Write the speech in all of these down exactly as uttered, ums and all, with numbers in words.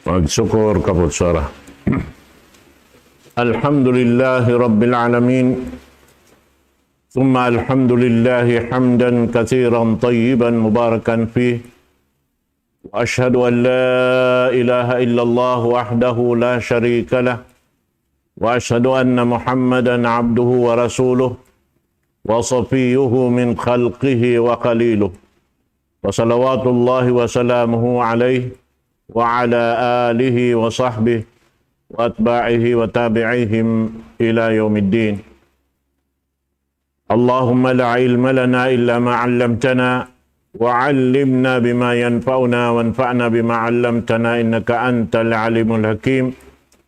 Magsukul kamu sara. الحمد لله رب العالمين. ثم الحمد لله حمدا كثيرا طيبا مباركا فيه. وأشهد أن لا إله إلا الله وحده لا شريك له. وأشهد أن محمدا عبده ورسوله وصفيه من خلقه وخليله. وصلوات الله وسلامه عليه وعلى آله وصحبه وأتباعه وتابعيهم إلى يوم الدين. اللهم لا علم لنا إلا ما علمتنا، وعلمنا بما ينفعنا، وانفعنا بما علمتنا، إنك أنت العليم الحكيم.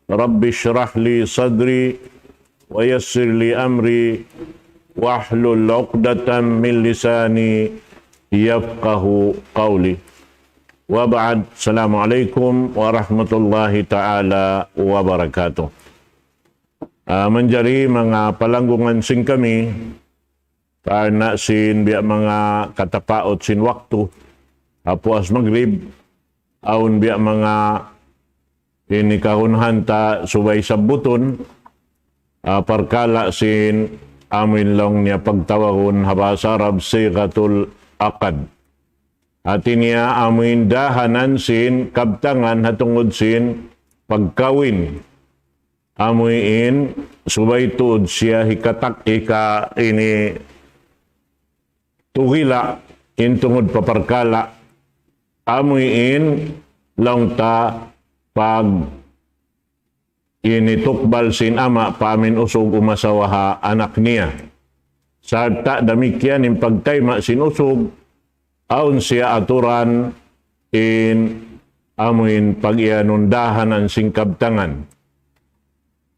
رب اشرح لي صدري، ويسر لي أمري، واحلل عقدة من لساني يفقه قولي. وبعد، السلام عليكم ورحمة الله تعالى وبركاته. Ah, manjari manga palanggungan sin kami, karna' sin biya' manga katapaut sin waktu, ha puas magrib, awn biya' manga ini kahunahan ta subay sabbutun, ah, parkala' sin amuin laung niya pagtawagun ha bahasa Arab sighatul aqd. Hati niya amuin dahanan sin kabtangan ha tungud sin pagkawin. Amuin subay tuud siya hikatak ika ini tugila' in tungud pa parkala'. Amuin laung ta pag ini tukbal sin ama' pa amuin usug umasawa ha anak niya. Sarta' damikkiyan in pagtayma' sin usug, awn siya aturan in amuin pag-iyanun dahanan sin kabtangan.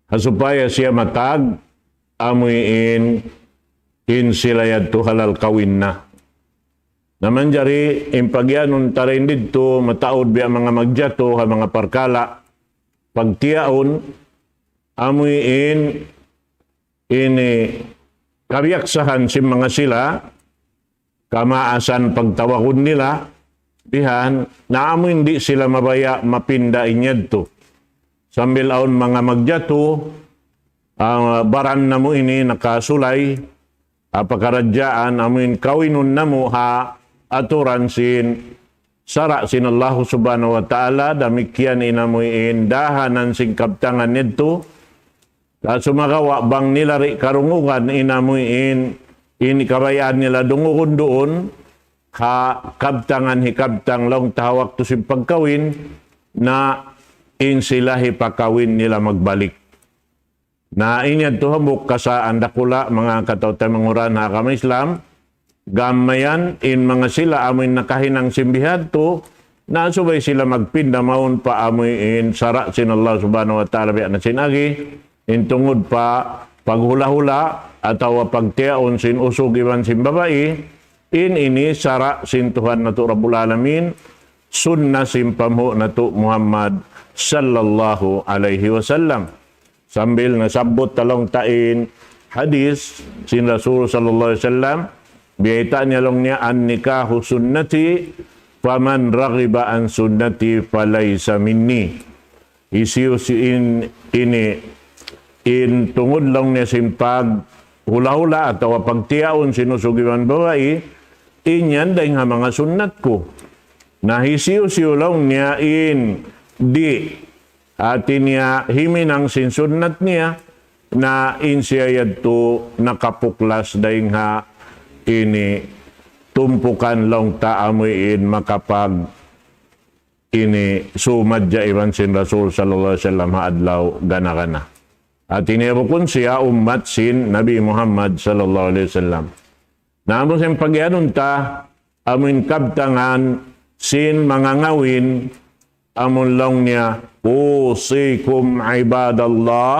Ha supaya siya matag, amuin in sila yadtu halal kawin na. Na manjari in pag-iyanun ta dayn didtu mataud biya' manga magjatu ha manga parkala', pagtiyaun, amuin ini kabiyaksahan sin manga sila, kamaasan pagtawagun nila, bihan, na amuin di' sila mabaya' mapinda in yadtu. Sambil awn manga magjatu, ah, baran namu' ini nakasulay, ah, pakaradjaan, amuin kawinun namu' ha aturan sin sara' sin Allahu Subhanahu wa Ta'ala, damikkiyan in amuin dahanan sin kabtangan yadtu. Sa' sumagawa' bang nila di' karungugan in amuin, in kabayaan nila dungugun duun, ha kabtangan hikabtang laung ta ha waktu sin pagkawin, na in sila hipakawin nila magbalik. Na in yadtu hambuuk kasaan dakula', manga kataw-taymanghuran ha agama Islam, gam mayan in manga sila amuin nakahinang sin bihadtu, na subay sila magpinda mawn pa amuin sara' sin Allah Subhanahu wa Ta'ala biya' na sin agi, in tungud pa paghula'-hula' atawa pagtiyaun sin usug iban sin babai, in ini sara' sin Tuhan natu' Rabbul Alamin, sunna sin panghu' natu' Muhammad sallallahu alayhi wasallam. Sambil nasabbut ta laung ta in hadis sin Rasul sallallahu alayhi wasallam, biyayta' niya laung niya, النكاح سنتي فمن رغب عن سنتي فليس مني. Hisiyu-siyu in, ini, in tungud laung niya sin paghula'-hula' atawa pagtiyaun sin usug iban babai, in yan dayn ha manga sunnat ku. Na hisiyu-siyu laung niya in di' hati niya himinang sin sunnat niya, na in siya yadtu nakapuklas dayn ha ini tumpukan laung ta amuin makapag ini sumadja iban sin Rasul sallallahu alayhi wasallam ha adlaw gana-gana. Hati niya bukun siya ummat sin Nabi Muhammad sallallahu alayhi wasallam. Na amu sin pag-iyanun ta, amuin kabtangan sin manga ngawin, amun laung niya, أوصيكم عباد الله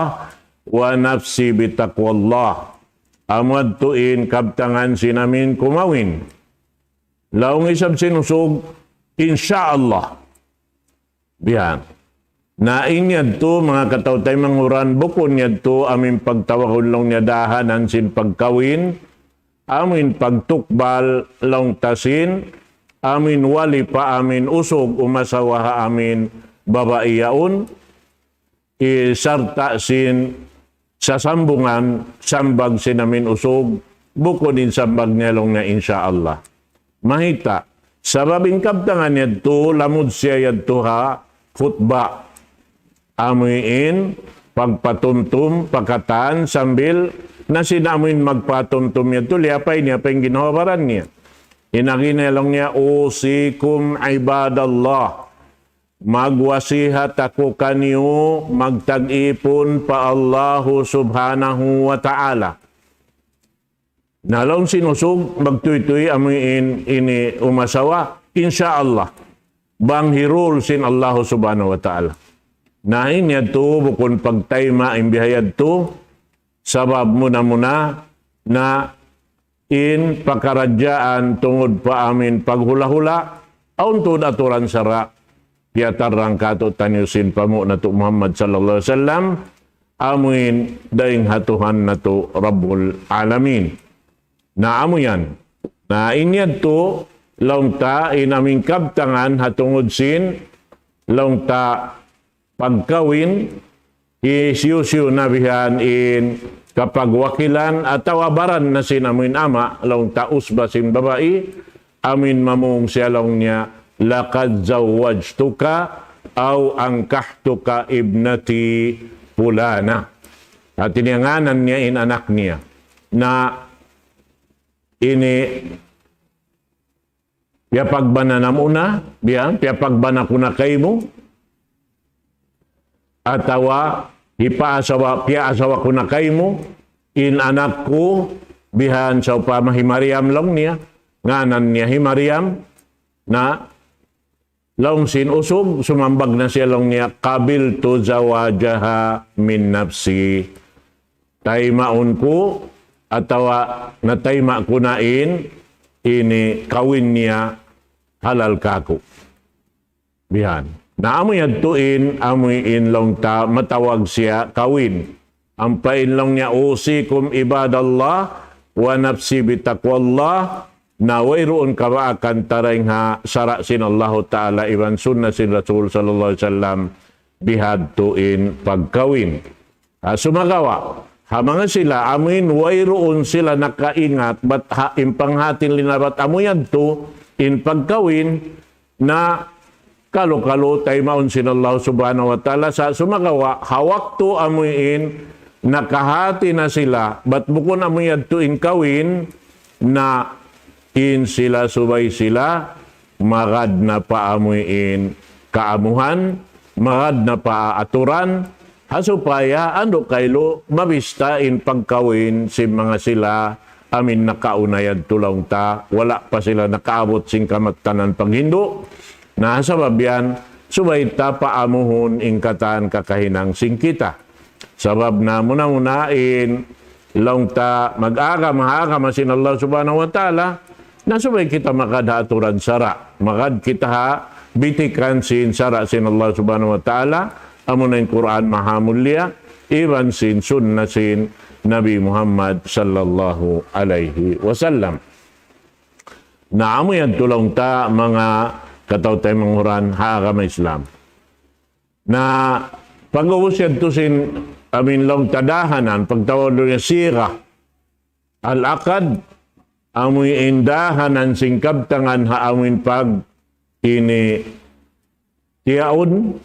ونفسي بتقوى الله. Amu yadtu in kabtangan sin amuin kumawin. Laung isab sin usug, insya Allah. Bihan. Na in yadtu, manga kataw-taymanghuran, bukun yadtu amuin pagtawagun laung niya dahanan sin pagkawin, amuin pagtukbal laung ta sin, amuin wali pa amuin usug umasawa ha amuin babai yaun, i sarta' sin sasambungan, sambag sin amuin usug, bukun in sambag niya laung niya, insya Allah. Mayta'? Sabab in kabtangan yadtu, lamud siya yadtu ha khutba. Amuin pagpatumtum pa katan sambil na sin amuin magpatumtum yadtu, liyapay niya pa in ginhawa-baran niya. In agi niya laung niya, أوصيكم عباد الله. Magwasihat aku kaniyu magtag-ipun pa Allahu Subhanahu wa Ta'ala. Na laung sin usug, magtuytuy amuin ini umasawa, insya Allah. Bang hirul sin Allahu Subhanahu wa Ta'ala. Na in yadtu bukun pagtayma' in biha yadtu, sabab muna-muna na in pakaradjaan tungud pa amuin paghula-hula, awn tuud aturan sara', piyatarrang kātu'niyu sin panghu' natu' Muhammad sallallahu alayhi wasallam, amuin dayn ha Tuhan natu' Rabbul Alamin. Na amu yan. Na in yadtu, laung ta, in amuin kabtangan ha tungud sin, laung ta, pagkawin, hisiyu-siyu na bihan in kapagwakilan atawa baran na sin amuin ama', laung ta usba sin babai, amuin mamung siya laung niya, لقد زوجتك أو أنكحتك ابنتي فلانة. Hāti niya ngānan niya in anak niya. Na ini piyapagbana namu' na, biya', piyapagbana ku na kaymu, atawa hipaasawa, piyaasawa ku na kaymu, in anak ku, bihan sawpama hi Maryam laung niya, ngānan niya hi Maryam, na laung sin usug, sumambag na siya laung niya, قبلت زواجها من نفسي. Taymaun ku, atawa natayma' ku na in, ini kawin niya halal kāku'. Bihan. Na amu yadtu in, amu in laung ta matawag siya kawin. Ampa in laung niya, أوصيكم عباد الله ونفسي بتقوى الله. Na wayruun kabaakan ta dayn ha sara' sin Allahu Ta'ala iban sunna sin Rasul sallallahu alayhi wasallam bihadtu in pagkawin. Ha, sumagawa', ha manga sila, amuin wayruun sila nakaingat, bat ha, in panghāti nila bat amu yadtu, in pagkawin, na kalu-kalu taymaun sin Allah Subhanahu wa Ta'ala, sa' sumagawa', ha waktu amuin, nakahāti na sila, bat bukun amu yadtu in kawin, na in sila subay sila, magad na pa amuin kaamuhan, magad na pa aturan, ha supaya andu' kailu mabista in pagkawin sin manga sila amuin nakauna yadtu laung ta, wala' pa sila nakaabut sin kamattanan paghindu'. Na sabab yan, subay ta paamuhun in katan kakahinang sin kita. Sabab na muna-muna in laung ta mag-agama, agama sin Allah Subhanahu wa Ta'ala, na subay kita magad ha aturan sara', magad kita ha bitikan sin sara' sin Allah Subhanahu wa Ta'ala, amuna in Qur'an maha mulia, iban sin sunna sin Nabi Muhammad sallallahu alayhi wasallam. Na amu yadtu laung ta manga kataw-taymanghuran ha agama Islam. Na pag'ubus yadtu sin amuin laung ta dahanan, pagtawagun niya sigha al-aqd, amuin dahanan sin kabtangan ha amuin pag ini tiyaun,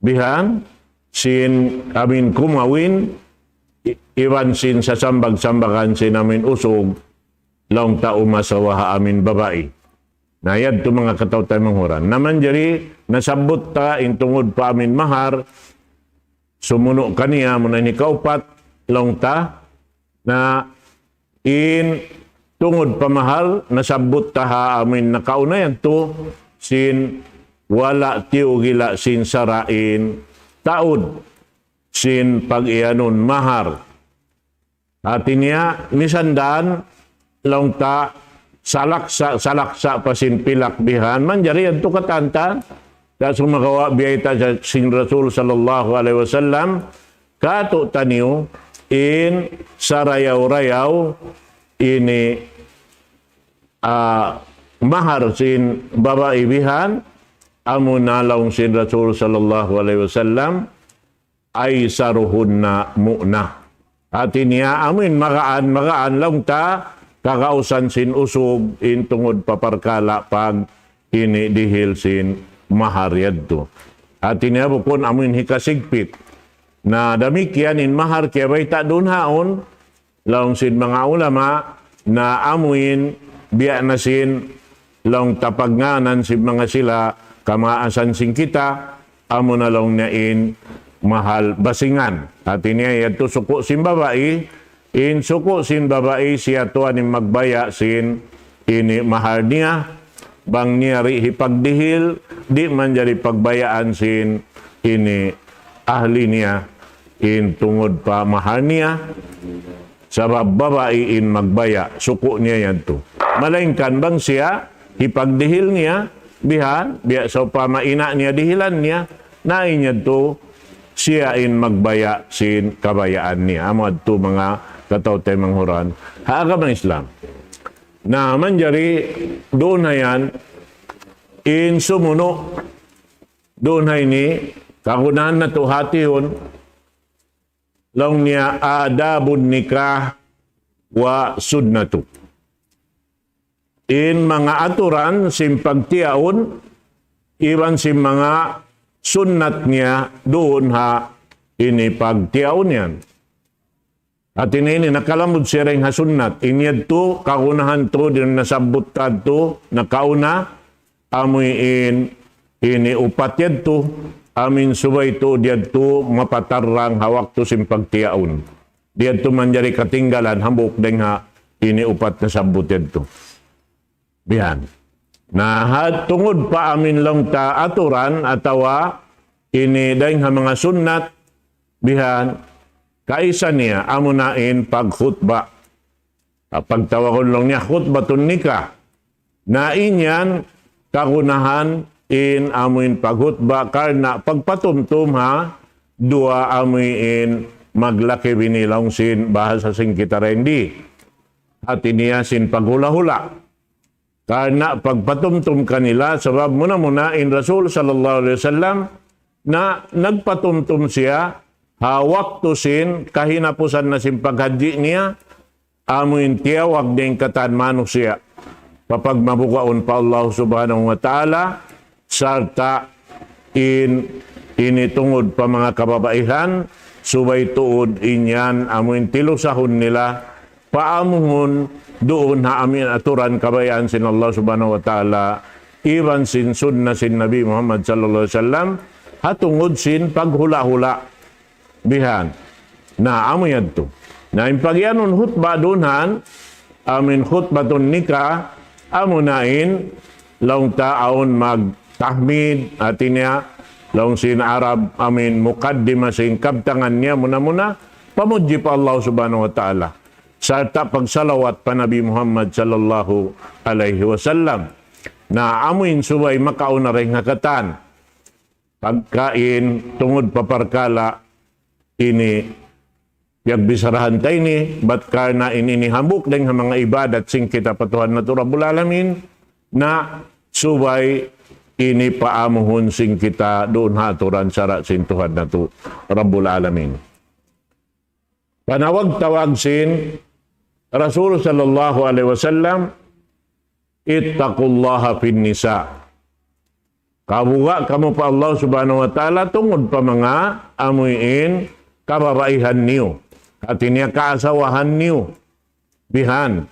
bihan, sin amuin kumawin, i-, iban sin sasambag-sambagan sin amuin usug, laung ta umasawa ha amuin babai. Na yadtu manga kataw-taymanghuran. Na manjari nasabbut ta in tungud pa amuin mahar, sumunu' kaniya muna ini kaupat, laung ta, na in tungud pa mahar, nasabbut ta ha amuin nakauna yadtu, sin wala' tiyugila' sin sara' in taud, sin pag-iyanun mahar. Hāti niya, misan dan, laung ta, salaksa, salaksa pa sin pilak bihan, manjari yadtu katan ta, da sumagawa' biyayta' sin Rasul sallallahu alayhi wasallam, kātu'niyu, in sarayaw-rayaw, ini, ah, mahar sin babai bihan, Amuna laung sin Rasul sallallahu alayhi wasallam, أيسرهن مؤنة. Hati niya amuin magaan, magaan laung ta kagausan sin usug in tungud pa parkala' pag ini dihil sin mahar yadtu. Hati niya bukun amuin hikasigpit. Na damikkiyan in mahar kiyabayta' duun haun, laung sin manga ulama na amuin biya' na sin laung ta pagngānan sin manga sila kamaasan sin kita, amuna laung niya in mahal basingan. Hati niya yadtu suku' sin babai, in suku' sin babai siya tuwan in magbaya' sin ini mahal niya, bang niya di' hipagdihil, di' manjari pagbayaan sin ini ahli niya, in tungud pa mahal niya, sabab babai in magbaya', suku' niya yadtu. Malaingkan bang siya, hipagdihil niya, bihan, biya' sawpama ina' niya dihilan niya, na in yadtu, siya in magbaya' sin kabayaan niya. Amu yadtu manga kataw-taymanghuran ha agama Islam. Na manjari duun ha yan, in sumunu', duun ha ini, kagunahan natu' hatihun, laung niya آداب النكاح وسنته. In manga aturan sin pagtiyaun, iban sin manga sunnat niya duun ha ini pagtiyaun yan. Hati niya ini nakalamud siya dayn ha sunnat. In yadtu, kagunahan tuud in nasabbut ta yadtu, nakauna, amuin ini upat yadtu, amuin subay tuud yadtu mapatarrang ha waktu sin pagtiyaun. Di' yadtu manjari katinggalan hambuuk dayn ha ini upat nasabbut yadtu. Bihan. Na ha tungud pa amuin laung ta aturan atawa ini dayn ha manga sunnat, bihan, kaisa niya amuna in pagkhutba. Pagtawagun laung niya khutbatun nikah. Na in yan kagunahan in amuin pagkhutba karna' pagpatumtum ha duwa amuin maglaki-bini laung sin bahasa sin kita dayn di. Hati niya sin paghula'-hula'. Karna' pagpatumtum kanila, sabab muna-muna in Rasul sallallahu alayhi wasallam na nagpatumtum siya ha waktu sin kahinapusan na sin paghajji niya, amuin tiyawag niya in katan manusiya' pa pagmabugaun pa Allah Subhanahu wa Ta'ala, sarta' in ini tungud pa manga kababaihan, subay tuud in yan amuin tilusahun nila, paamuhun duun ha amuin aturan kabayaan sin Allah Subhanahu wa Ta'ala, iban sin sunna sin Nabi Muhammad sallallahu alayhi wasallam, ha tungud sin paghula'-hula'. Bihan. Na, amu yadtu. Na, in pagiyanun khutba duun han, amuin khutbatun nikah, amuna in, laung ta awn magtahmid, hati niya, laung sin Arab, amuin mukaddima sin kabtangan niya, muna-muna, pamudji pa Allah Subhanahu wa Ta'ala. Sarta' pagsalawat pa Nabi Muhammad sallallahu alayhi wasallam. Na, amuin subay makauna dayn ha katan. Pagkaun tungud pa parkala' ini, piyagbisarahan ta ini, bat karna' in ini hambuuk dayn ha manga ibadat sin kita pa Tuhan natu' Rabbul Alamin, na subay ini paamuhun sin kita duun ha aturan sara' sin Tuhan natu' Rabbul Alamin. Panawag-tawag sin Rasul sallallahu alayhi wasallam, اتقوا الله في النساء. Kabuga' kamu pa Allah Subhanahu wa Ta'ala tungud pa manga amuin kababaihan niyu. Hati niya kaasawahan niyu. Bihan.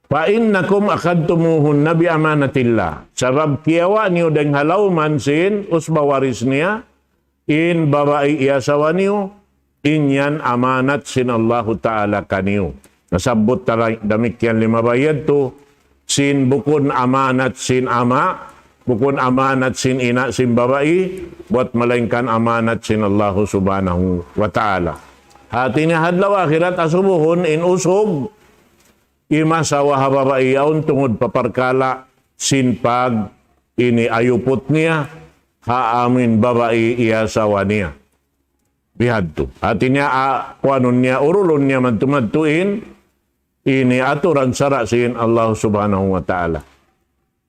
فإنكم أخذتموهن بأمانة الله. Sabab kiyawa' niyu dayn ha lawman sin usba waris niya, in babai iyasawa niyu, in yan amanat sin Allahu Ta'ala kaniyu. Nasabbut ta damikkiyan limabay yadtu, sin bukun amanat sin ama', bukun amanat sin ina' sin babai, bat malaingkan amanat sin Allahu Subhanahu wa Ta'ala. Hati niya ha adlaw akhirat asubuhun in usug, imasawa ha babai yaun tungud pa parkala' sin pag ini ayuput niya, ha amuin babai iyasawa niya. Bihadtu. Hati niya, a, kuanun niya, urulun niya madtu-madtu in, ini aturan sara' sin Allah Subhanahu wa Ta'ala.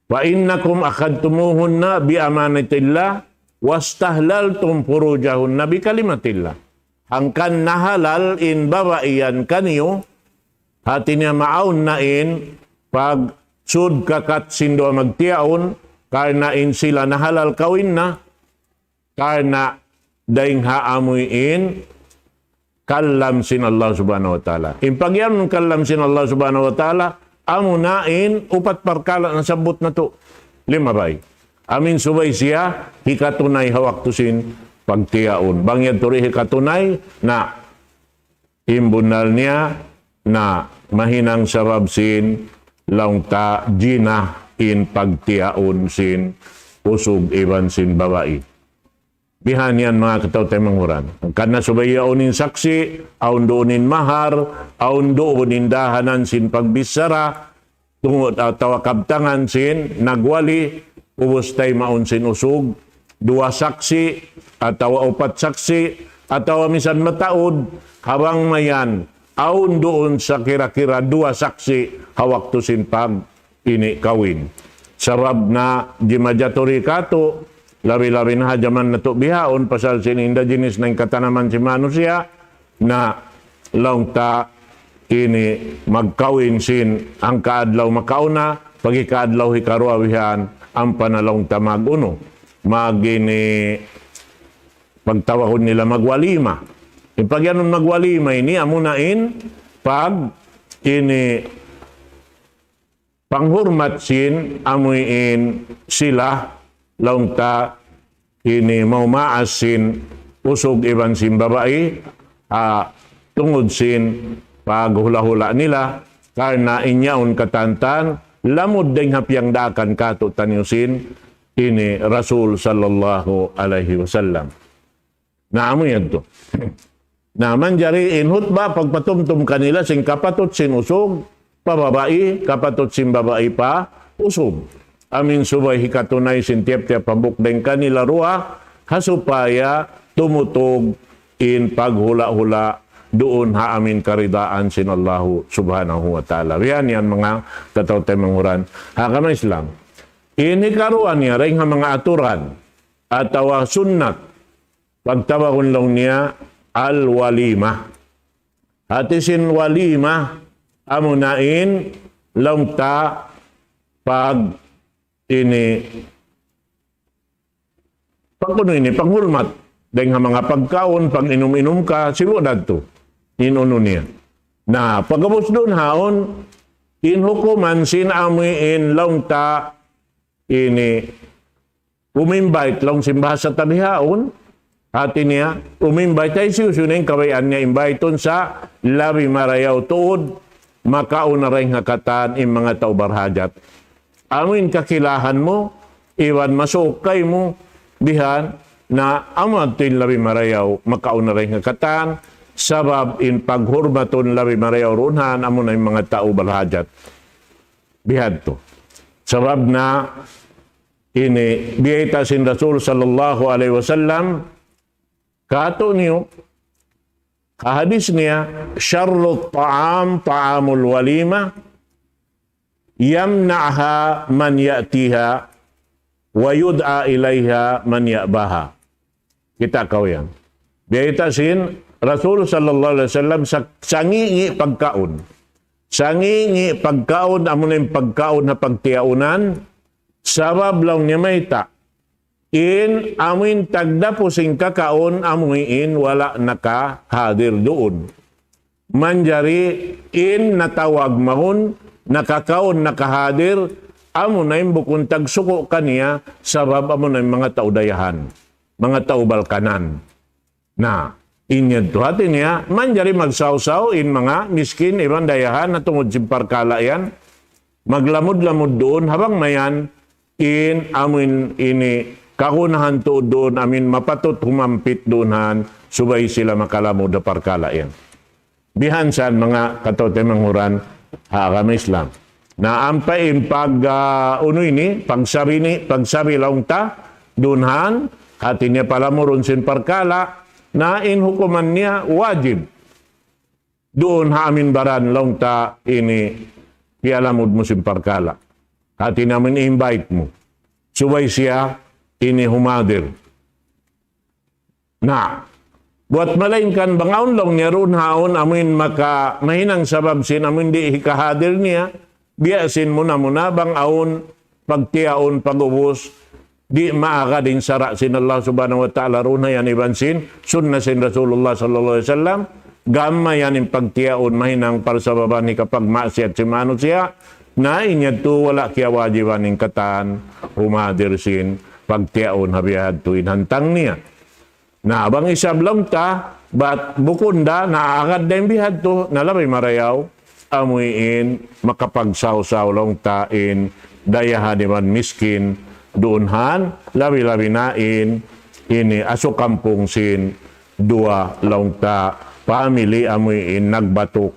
فإنكم أخذتموهن بأمانة الله واستحللتم فروجهن بكلمة الله. Hangkan nahalal in babai yan kaniyu, hati niya maawn na in pagsud kakat sin duwa magtiyaun, karna' in sila nahalal kawin na, karna' dayng ha amuin kalam sin Allah Subhanahu wa Ta'ala. In pagiyanun kalam sin Allah Subhanahu wa Ta'ala, amuna in upat parkala' nasabbut natu'. Limabay. Amin subay siya hikatunay ha waktu sin pagtiyaun. Bang yadtu di' hikatunay, na in bunnal niya na mahinang sabab sin laung ta jina in pagtiyaun sin usug iban sin babai. Bihan yan manga kataw-taymanghuran. Hangkan na subay yaun in saksi', awn duun in mahar, awn duun in dahanan sin pagbichara, tungud atawa kabtangan sin nagwali, ubus taymaun sin usug, duwa saksi', atawa upat saksi', atawa misan mataud, ha bang mayan, awn duun sa kira-kira duwa saksi', ha waktu sin pag ini kawin. Sabab na jimajaturi katu', labi-labi na ha jaman natu' bihaun, pasal sin inda jinis na in katanaman sin manusiya', na laung ta ini magkawin sin hangka adlaw makauna, pagika adlaw hikaruwa bihan, ampa na laung ta mag-unu, mag ini, pagtawagun nila magwalima. In pagiyanun magwalima ini, amuna in pag ini panghurmat sin amuin sila laung ta ini maumaas sin usug iban sin babai, ah, tungud sin paghula-hula nila, karna' in yaun katantan lamud dayng ha piyangdaakan katu'taniyu sin ini Rasul sallallahu alayhi wasallam. Na amu yadtu. Na manjari in hutba pagpatumtum kanila sin kapatut sin usug pa babai, kapatut sin babai pa usug. Amin subay hikatunay sin tiyap-tiyap hambuuk dayng kanila duwa, ha supaya tumutug in paghula'-hula' duun ha amin karidaan sin Allahu Subhanahu wa Ta'ala. Bihan yan manga kataw-taymanghuran ha agama Islam. In hikaruwa niya, dayng ha manga aturan atawa sunnat, pagtawagun laung niya al-walima. Hati sin walima, amuna in laung ta pag ini, pag unu ini, panghurmat. Dayng ha manga pagkaun, pag-inum-inum ka, sibu' da yadtu. In unu niya. Na, pag'ubus duun haun, in hukuman sin amuin laung ta ini, umi-invite laung sin bahasa ta bihaun, hati niya, umi-invite, hisiyu-siyu na in kabayaan niya invite-un sa labi marayaw tuud, makauna dayng ha katan in manga tau barhajat. Amu in kakilahan mu, iban masuuk kaymu, bihan, na amu yadtu in labi marayaw, makauna dayng ha katan, sabab in paghurmatun labi marayaw duun haun, amuna in manga tau barhajat. Bihadtu. Sabab na ini biyayta' sin Rasul sallallahu alayhi wasallam, katu'niyu, ha hadis niya, شر الطعام طعام الوليمة يمنعها من يأتيها ويدعى إليها من يأباها. Kita' kaw yan. Biyayta' sin Rasul sallallahu alayhi wasallam sa-, sangi'-ngi' pagkaun. Sangi'-ngi' pagkaun, amuna in pagkaun ha pagtiyaunan, sabab laung niya mayta'. In amuin tagdapu sin kakaun, amuin wala' nakahadir duun. Manjari in natawag mawn, nakakaun, nakahadir, amuna in bukun tagsuku' kaniya, sabab amuna in manga tau dayahan, manga tau balkanan. Na, in yadtu hati niya, manjari magsawsaw in manga miskin iban dayahan na tungud sin parkala' yan, maglamud-lamud duun, ha bang mayan, in amuin ini kagunahan tuud duun, amuin mapatut humampit duun haun, subay sila makalamud ha parkala' yan. Bihan sa yan manga kataw-taymanghuran ha agama Islam. Na ampa in pag, ah, unu ini, pagsabi ini, pagsabi laung ta, duun haun, hati niya palamurun sin parkala', na in hukuman niya wajib. Duun ha amuin baran laung ta ini piyalamud mu sin parkala'. Hati niya amuin invite mu. Subay siya ini humadir. Na, buat malaingkan bang awn laung niya duun haun amuin maka mahinang sabab sin amuin di' hikahadir niya, biya' sin muna-muna bang awn pagtiyaun pag'ubus, di' maagad in sara' sin Allah Subhanahu wa Ta'ala duun ha yan iban sin sunna sin Rasulullah sallallahu alayhi wasallam, gam mayan in pagtiyaun mahinang parsababan hikapagmaksiyat sin manusiya', na in yadtu wala' kiyawajiban in katan humadir sin pagtiyaun ha bihadtu in hantang niya. Na, bang isab laung ta, bat bukun da, naagad da in bihadtu, na labi marayaw, amuin makapagsawsaw laung ta in dayahan iban miskin, duun han, labi-labi na in, ini asu kampung sin, duwa laung ta, family amuin nagbatuk,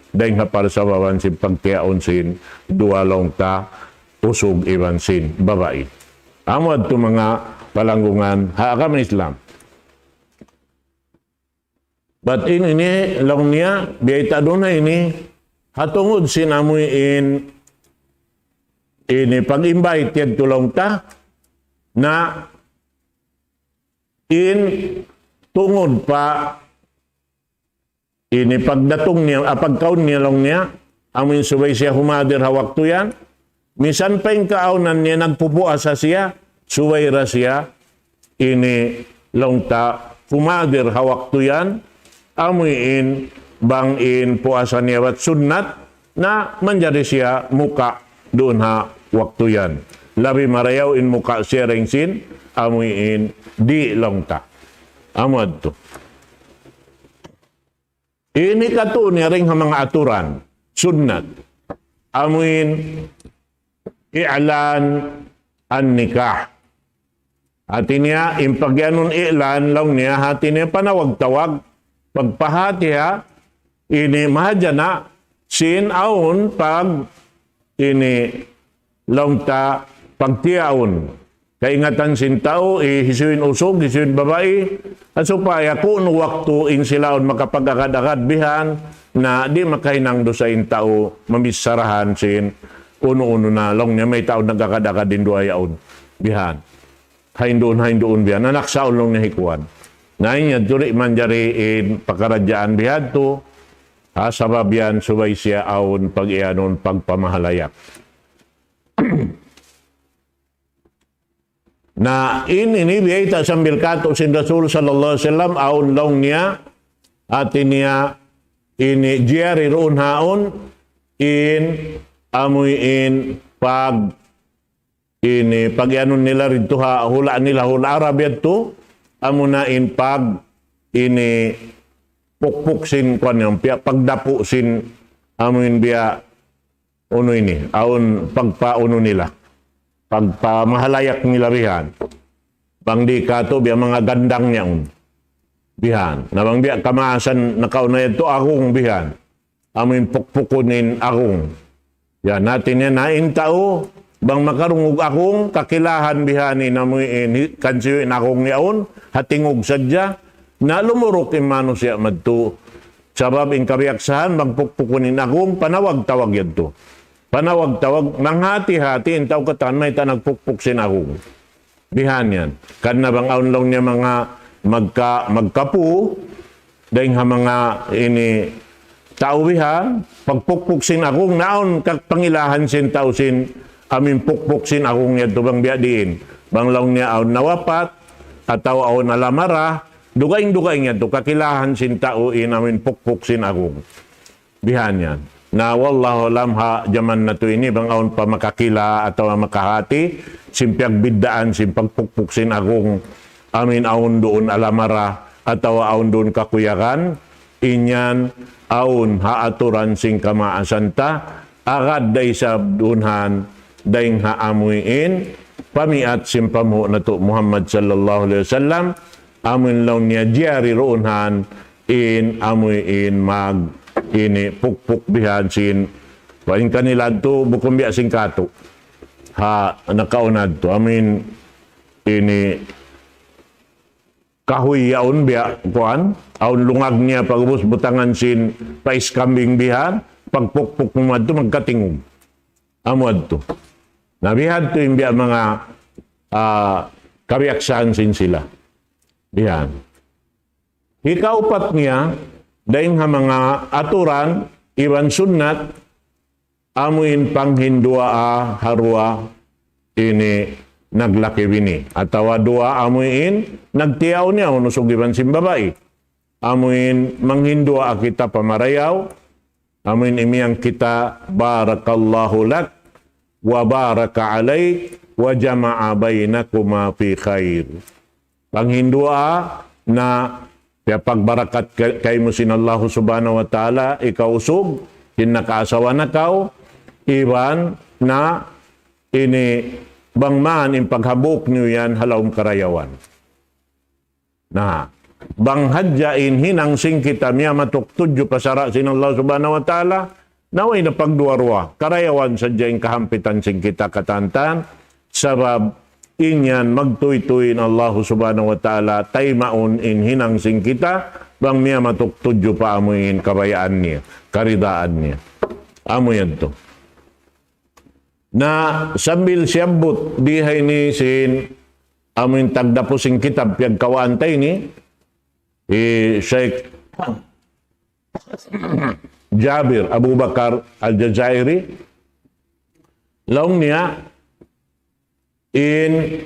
dayng ha parsababan sin pagtiyaun sin, duwa laung ta, usug iban sin babai. Amu yadtu manga palanggungan ha agama Islam. Bat in ini laung niya, biyayta' duun ha ini, ha tungud sin amuin ini pag-invite yadtu laung ta, na in tungud pa ini pagdatung niya, ah, pagkaun niya laung niya, amuin subay siya humadir ha waktu yan. Misan pa in kaawnan niya nagpupuasa siya, subay da siya, ini laung ta humadir ha waktu yan, amuin bang in puasa niya bat sunnat, na manjari siya muka duun ha waktu yan. Labi marayaw in muka siya dayng sin, amuin di' laung ta. Amu yadtu. Ini katu' niya dayng ha manga aturan, sunnat. Amuin i'lan an-nikah. Hati niya, in pagiyanun i'lan, laung niya, hati niya panawag-tawag, pagpahati ha, ini mahadjana, sin awn pag, ini, laung ta pagtiyaun. Kaingatan sin tau, i-, hisiyu in usug, hisiyu in babai, ha supaya kunu' waktu in sila awn makapag-agad-agad bihan, na di' makahinang dusa in tau, mamicharahan sin unu-unu na, laung niya mayta' awn nag-agad-agad in duwa yaun. Bihan. Hain duun, hain duun bihan. Anak saun laung niya hikuan. Na in yadtu di' manjari in pakaradjaan bihadtu, ha, sabab yan subay siya awn pag-iyanun pagpamahalayak. Na in ini biyayta' sambil katu' sin Rasul sallallahu alayhi wasallam, awn laung niya, hati niya ini jiyari duun haun, in amuin pag, ini pag-iyanun nila didtu ha hula' nila, hula' Arab yadtu, amuna in pag, ini pukpuk sin kuwan yan, piya pagdapu' sin amuin biya' unu ini, awn pagpaunu nila. Pagpamahalayak nila bihan. Bang di' katu' biya' manga gandang niya un. Bihan. Na bang biya' kamaasan nakauna yadtu agung bihan. Amuin pukpukun in agung. Ya, hati niya na in tau, bang makarungug agung, kakilahan bihan in amuin hi-, kansiyu in agung yaun, ha tingug sadja, na lumuruk in manusiya' madtu. Sabab in kabiyaksahan, bang pukpukun in agung, panawag-tawag yadtu. Panawag-tawag, manghati-hati in tau katan mayta' nagpukpuk sin agung. Bihan yan. Karna' bang awn laung niya manga magka-, magkapu, dayng ha manga ini tau bihan, pagpukpuk sin agung, na awn ka-, pangilahan sin tau sin amuin pukpuk sin agung yadtu bang biya' diin. Bang laung niya awn nawapat, atawa awn alamara, dugaing-dugaing yadtu, kakilahan sin tau in amuin pukpuk sin agung. Bihan yan. Na wallahu alam ha jaman natu' ini bang awn pa makakila atawa makahati, sin piyagbiddaan, sin pagpukpuk sin agung, amuin awn duun alamara, atawa awn duun kakuyagan, in yan awn ha aturan sin kamaasan ta, agad da isab duun han, dayng ha amuin, pamiat sin panghu' natu' Muhammad sallallahu alayhi wasallam, amuin laung niya jiyari duun han, in amuin mag, ini pukpuk bihan sin, paling kanila tu, bukun biya' sin katu'. Ha, nakauna tu, amuin ini kahuy yaun biya', kuwan, awn lungag niya pag'ubus butangan sin pais kambing bihan, pagpukpuk mu madtu magkatingug. Amu yadtu. Na bihadtu in biya' manga, ah, kabiyaksahan sin sila. Bihan. Hikaupat niya, dayn ha manga aturan, iban sunnat, amuin panghinduwaa ha duwa ini naglaki-bini. Atawa duwa amuin nagtiyaun-yaun usug iban sin babai. Amuin manghinduwaa kita pa marayaw, amuin imiyan kita, بارك الله لك وبارك عليك وجمع بينكما في خير. Panghinduwaa na piyapagbarakat ka-, kaymu sin Allahu Subhanahu wa Ta'ala, ikaw usug, sin nakaasawa na kaw, iban na ini bang man in paghambuuk niyu yan ha lawm karayawan. Na, bang hadja in hinang sin kita miyamatuk tudju pa sara' sin Allah Subhanahu wa Ta'ala, na way na pagduwa-ruwa, karayawan sadja in kahampitan sin kita katantan, sabab in yan magtuytuy in Allah Subhanahu wa Ta'ala, taymaun in hinang sin kita, bang miyamatuk tudju pa amuin kabayaan niya, karidaan niya. Amu yadtu. Na sambil siyabbut di ha ini sin amuin tagdapu sin kitab piyagkawaan ta ini, hi Sheikh Jabir Abu Bakar Al-Jazairi, laung niya, in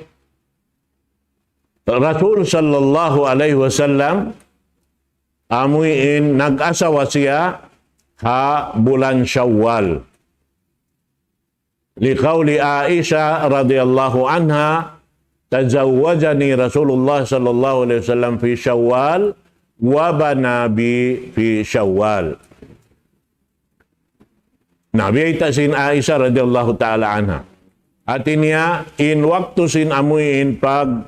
Rasul sallallahu alayhi wasallam, amuin nag-asawa siya ha bulan Shawwal. لقول عائشة رضي الله عنها، تزوجني رسول الله صلى الله عليه وسلم في شوال، وبنى بي في شوال. Na, biyayta' sin Aisha radiyallahu ta'ala anha. Hati niya, in waktu sin amuin pag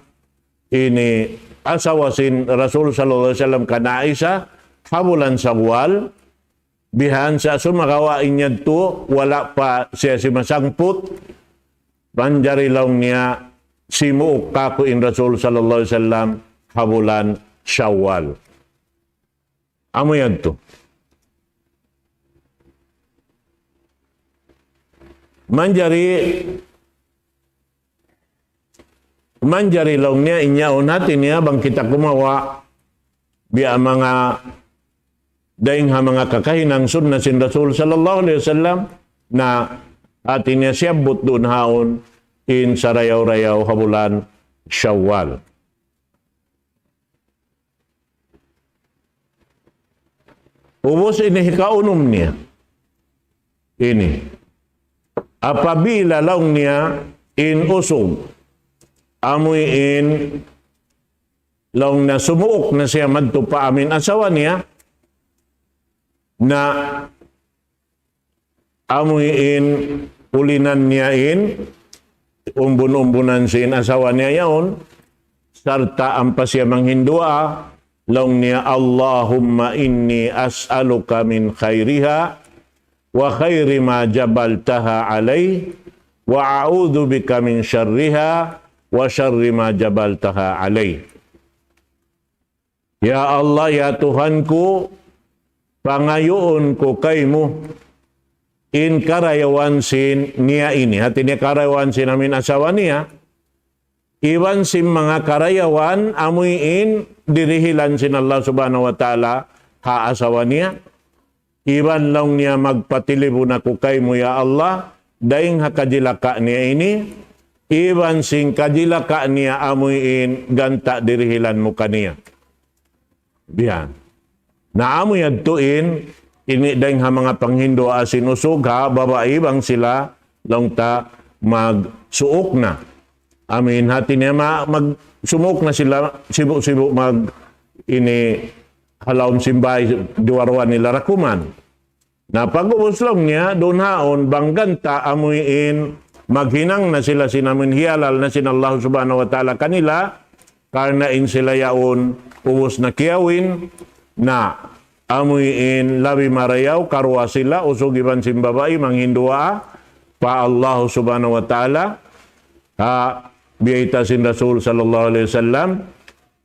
ini asawa sin Rasul sallallahu alayhi wasallam kan Aisha, ha bulan Shawwal, bihan sa sumagawa' in yadtu, wala' pa siya simasangput, manjari laung niya, simuuk kāku' in Rasul sallallahu alayhi wasallam, ha bulan Shawwal. Amu yadtu. Manjari, manjari laung niya in yaun hati niya bang kita kumawa' biya' manga dayn ha manga kakahinang sunna sin Rasul sallallahu alayhi wasallam, na hati niya siyabbut duun haun in sarayaw-rayaw ha bulan Shawwal. Ubus ini hikaunum niya. Ini. Apabila laung niya in usug, amuin laung niya sumuuk na siya madtu pa amuin asawa niya, na amuin ulinan niya in umbun-umbunan sin asawa niya yaun, sarta' ampa siya manghinduwaa, laung niya, اللهم إني أسألك من خيرها وخير ما جبلتها عليه، وأعوذ بك من شرها وشر ما جبلتها عليه. Ya Allah, ya Tuhan ku, pangayuun ku kaymu in karayawan sin niya ini. Hati niya karayawan sin amuin asawa niya. Iban sin manga karayawan amuin dirihilan sin Allah Subhanahu wa Ta'ala ha asawa niya. Iban laung niya magpatilibun aku kaymu, ya Allah, dayn ha kajilaka' niya ini, iban sin kajilaka' niya amuin ganta' dirihilan mu kaniya. Biya'. Na amu yadtu in, ini dayn ha manga panghinduwaa sin usug ha babai bang sila laung ta magsuuk na. Amuin hati niya ma-, mag-, sumuuk na sila sibu'-sibu' mag-, ini ha lawm sin bāy duwa-ruwa nila rakuman. Na pag'ubus laung niya, duun haun bang ganta' amuin maghinang na sila sin amuin hiyalal na sin Allah Subhanahu wa Ta'ala kanila, karna' in sila yaun ubus na kiyawin, na amuin labi marayaw, karuwa sila, usug iban sin babai, manghinduwaa pa Allah Subhanahu wa Ta'ala, ha, biyayta' sin Rasul sallallahu alayhi wasallam,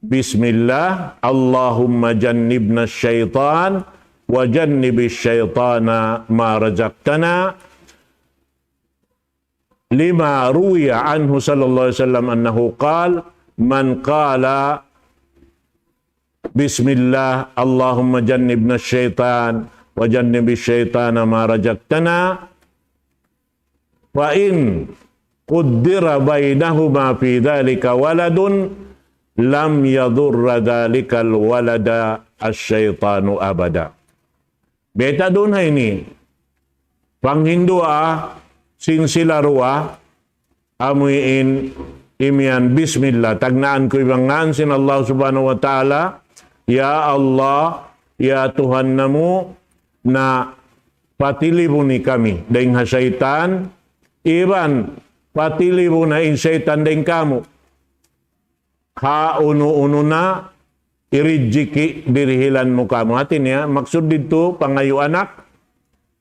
بسم الله، اللهم جنبنا الشيطان وجنب الشيطان ما رزقتنا. لما روي عنه صلى الله عليه وسلم أنه قال: من قال: بسم الله، اللهم جنبنا الشيطان وجنب الشيطان ما رزقتنا، فإن قدر بينهما في ذلك ولد لم يضر ذلك الولد الشيطان أبدا. Biyayta' duun ha ini, panghindu' sin sila duwa, amuin imiyan bismillah, tagnaan ku iban ngan sin Allah Subhanahu wa Ta'ala, ya Allah, ya Tuhan namu', na patilibuni kami dayn ha saytan, iban patilibun na in saytan dayn kamu'. Ha unu-unu na irijiki dirihilan mu kamu'. Hati niya, maksud didtu pangayu' anak.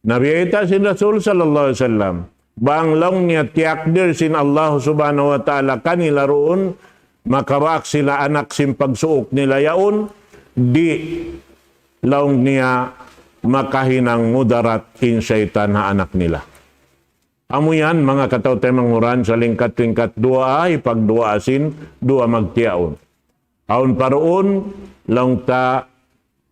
Na biyayta' sin Rasul sallallahu alayhi wasallam, bang laung niya tiyakdir sin Allah Subhanahu wa Ta'ala kanila duun, makabak sila anak sin pagsuuk nila yaun, di' laung niya makahinang mudarat in saytan ha anak nila. Amu yan, manga kataw-taymanghuran, salingkat-lingkat duwaa, hipagduwaa sin duwa magtiyaun. Awn pa duun, laung ta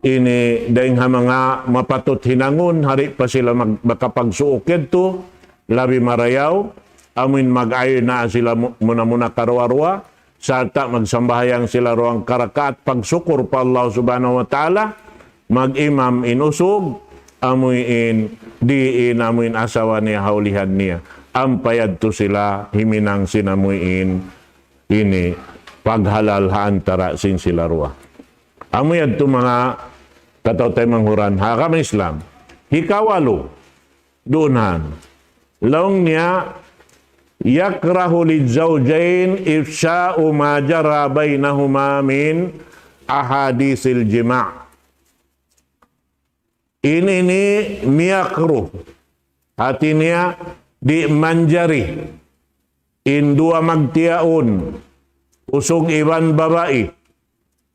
ini dayng ha manga mapatut hinangun, di' pa sila mag-, makapagsuuk yadtu, labi marayaw, amuin mag-ayun na sila mu-, muna-muna karuwa-ruwa, sarta' magsambahayang sila duwang karakaat pagsukur pa Allah Subhanahu wa Ta'ala, mag-imam in usug, amuin, diin, amuin asawa niya, ha ulihan niya. Ampa yadtu sila himinang sin amuin ini paghalal ha antara' sin sila duwa. Amu yadtu manga kataw-taymanghuran ha agama Islam. Hikawalu, duun han. Laung niya, يكره للزوجين إفشاء ما جرى بينهما من أحاديث الجماع. Ini ini miyakruh. Hati niya di' manjari in duwa magtiyaun, usug iban babai,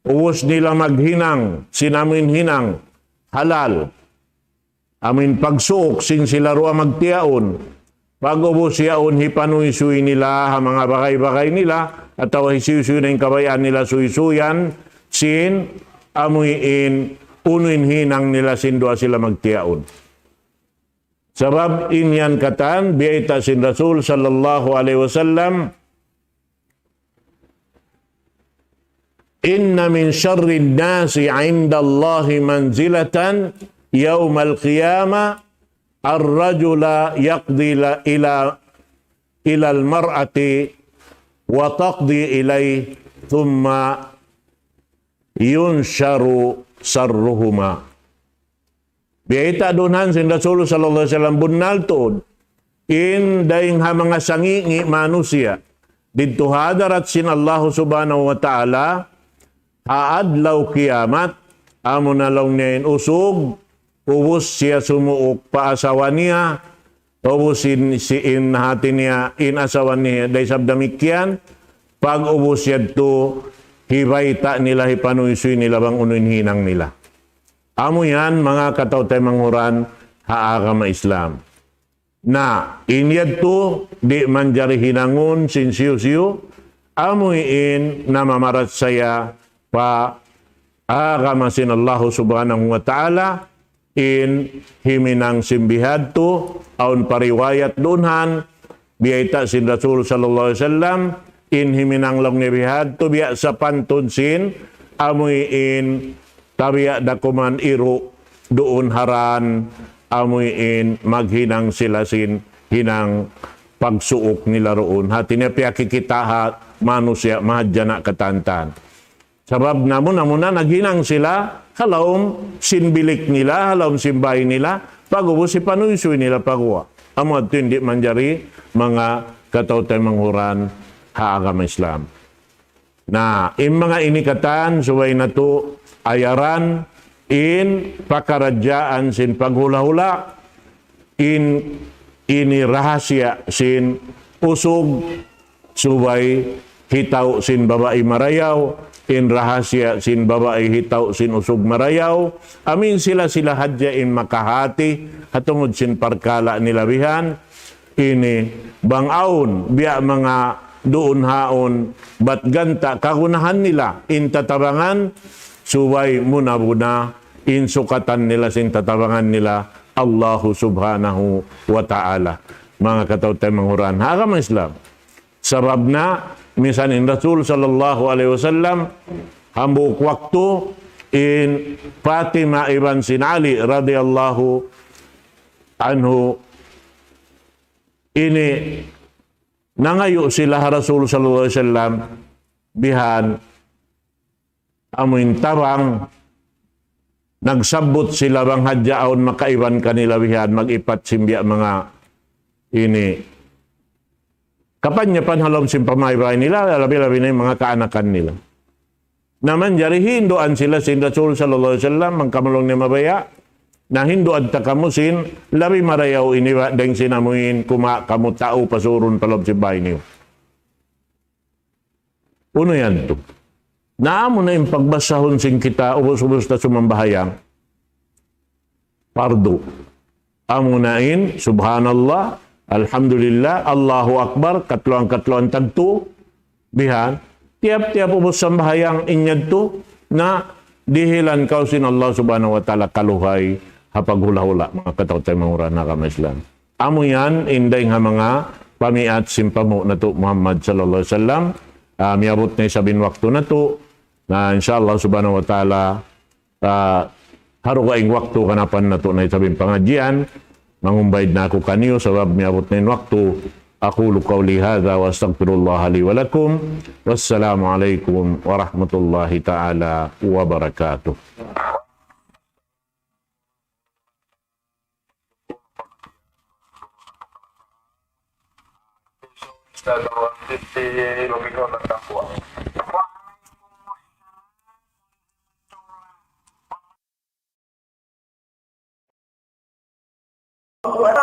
ubus nila maghinang sin amuin hinang halal. Amuin pagsuuk sin sila duwa magtiyaun. Pag-ubus yaun hipanuysuy nila ha manga bagay-bagay nila, atawa hisiyu-siyu na in kabayaan nila suysuyan, sin amuin unu in hinang nila sin duwa sila magtiyaun. Sabab in yan katan, biyayta' sin Rasul sallallahu alayhi wasallam, إن من شر الناس عند الله منزلة يوم القيامة الرجل يقضي إلى، إلى المرأة وتقضي إليه ثم ينشر شرهما. Biyayta' duun han sin Rasul sallallahu alayhi wasallam, bunnal tuud in dayng ha manga sangi'-ngi' manusiya' didtu ha hadarat sin Allah Subhanahu wa Ta'ala ha adlaw kiyamat, amuna laung niya in usug, ubus siya sumuuk pa asawa niya, ubus in, si in hati niya, in asawa niya da isab damikkiyan, pag-ubus yadtu, hibayta' nila, hipanuysuy nila bang unu in hinang nila. Amu yan, manga kataw-taymanghuran ha agama Islam. Na, in yadtu, di' manjari hinangun sin siyu-siyu, amu in namamarachaya pa agama sin Allahu Subhanahu wa Ta'ala, in himinang sin bihadtu, awn pa riwayat duun han, biyayta' sin Rasul sallallahu alayhi wasallam, in himinang laung niya bihadtu, biya' sapantun sin, amuin, tabiya' da kuman iru' duun ha dan, amuin, maghinang sila sin, hinang pagsuuk nila duun. Hati niya piyakikita' ha manusiya' mahadjana' katan-katan. Sabab namu'-namu' na naghinang sila, ha lawm sin bilik nila, ha lawm sin bāy nila, pag-ubus hipanuysuy nila pa guwa'. Amu yadtu in di' manjari manga kataw-taymanghuran ha agama Islam. Na, in manga ini katan, subay natu' ayaran, in pakaradjaan sin paghula'-hula', in ini rahasiya sin usug, subay hitaw sin babai marayaw, in rahasiya sin babai hitaw sin usug marayaw, amuin sila-sila hadja in makahati, ha tungud sin parkala' nila bihan, ini bang awn biya' manga duun haun bat ganta' kagunahan nila in tatabangan, subay muna-muna in sukatan nila sin tatabangan nila Allahu Subhanahu wa Ta'ala. Manga kataw-taymanghuran ha agama Islam. Sabab na, misan in Rasul sallallahu alayhi wasallam, hambuuk waktu in Fatima iban sin Ali radiyallahu anhu ini nangayu' sila ha Rasul sallallahu alayhi wasallam bihan amuin tabang, nagsabbut sila bang hadja awn makaiban kanila bihan mag-ipat sin biya' manga ini kapanyapan ha lawm sin pamaybay nila, labi-labi na in manga kaanakan nila. Na manjari hinduan sila sin Rasul sallallahu alayhi wasallam, bang kamu laung niya mabaya', na hinduan ta kamu sin labi marayaw ini ba, dayng sin amuin kumawa' kamu tau pasurun pa lawm sin bāy niyu. Unu yan tu? Na amu na in pagbasahun sin kita, ubus-ubus ta sumambahayang. Pardu. Amu na in, subhanallah, alhamdulillah, Allahu Akbar, katluan-katluan tagtu, bihan, tiyap-tiyap ubus sambahayang in yadtu, na dihilan kaw sin Allah Subhanahu wa Ta'ala kaluhay ha paghula'-hula', manga kataw-taymanghuran ha agama Islam. Amu yan in dayng ha manga pamiat sin panghu' natu' Muhammad sallallahu alayhi wasallam. Ah, miyabut na isab in waktu natu'. Na insha Allah Subhanahu wa Ta'ala, ah, ha dugaing waktu kanapan natu' na isab in pangadjian. Mangumbaid na aku kaniyu sabab miyabut na in waktu. أقول قولي هذا وأستغفر الله لي ولكم. والسلام عليكم ورحمة الله تعالى وبركاته. الله أكبر،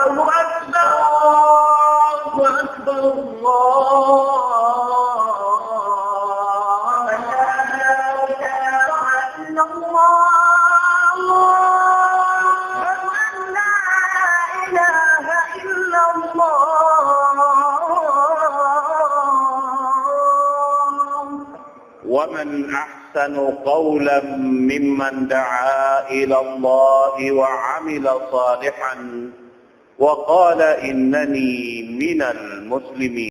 الله أكبر، الله أكبر. أشهد أن لا إله إلا الله. ومن أحسن قولا ممن دعا إلى الله وعمل صالحا وقال إنني من المسلمين.